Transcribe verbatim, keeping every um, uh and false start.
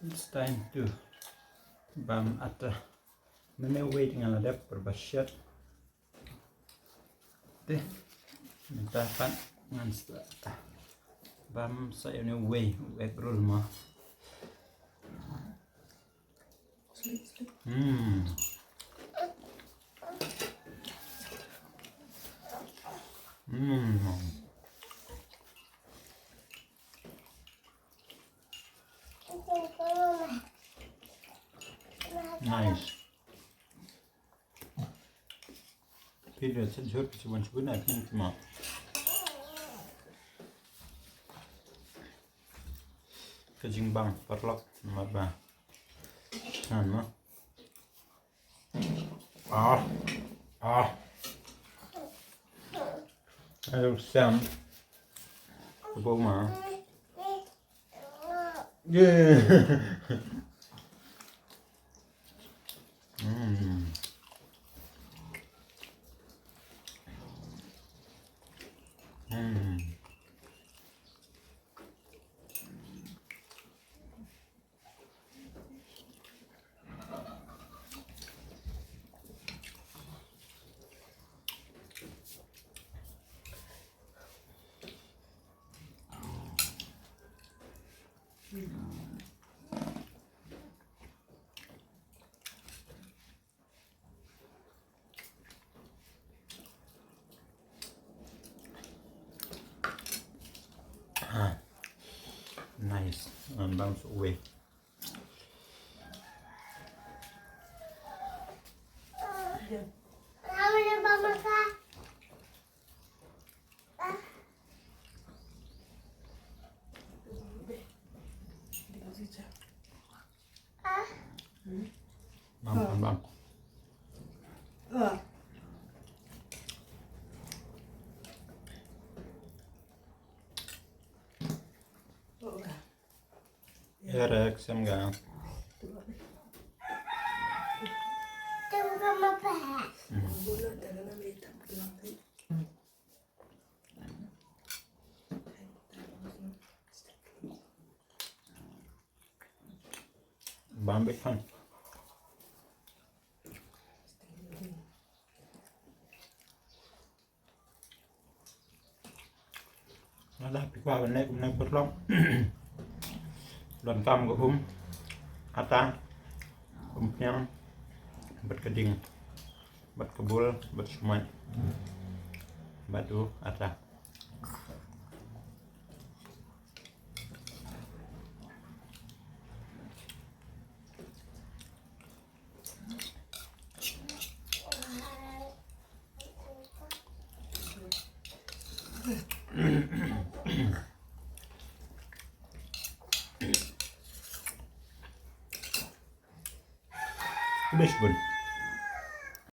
It's time to bam atta. Mynne wei te nga la dep pyrba shet. Te mynta pat ngan sa bam sa ïa une wei, egg roll mo. Mm. Mm. Nice. Phi da shu jhur, phi shu wan shu bun, I think, ma. Ka jingbang paralok namar ba. Ngan ma. Ah. Ah. Ayo, Sam. Ka bau ma. Yeah. Mm. Mm. Ah, nice. Um, bounce away. Bang, bang, bang. Erek, sem ga. Bam bit kan. Nada phi kwah ban leh kumne paralok. Donkam ka um ata, um pniang, bad ka ding, bad ka bul, bad sumait, bad u ata. Khublei shibun.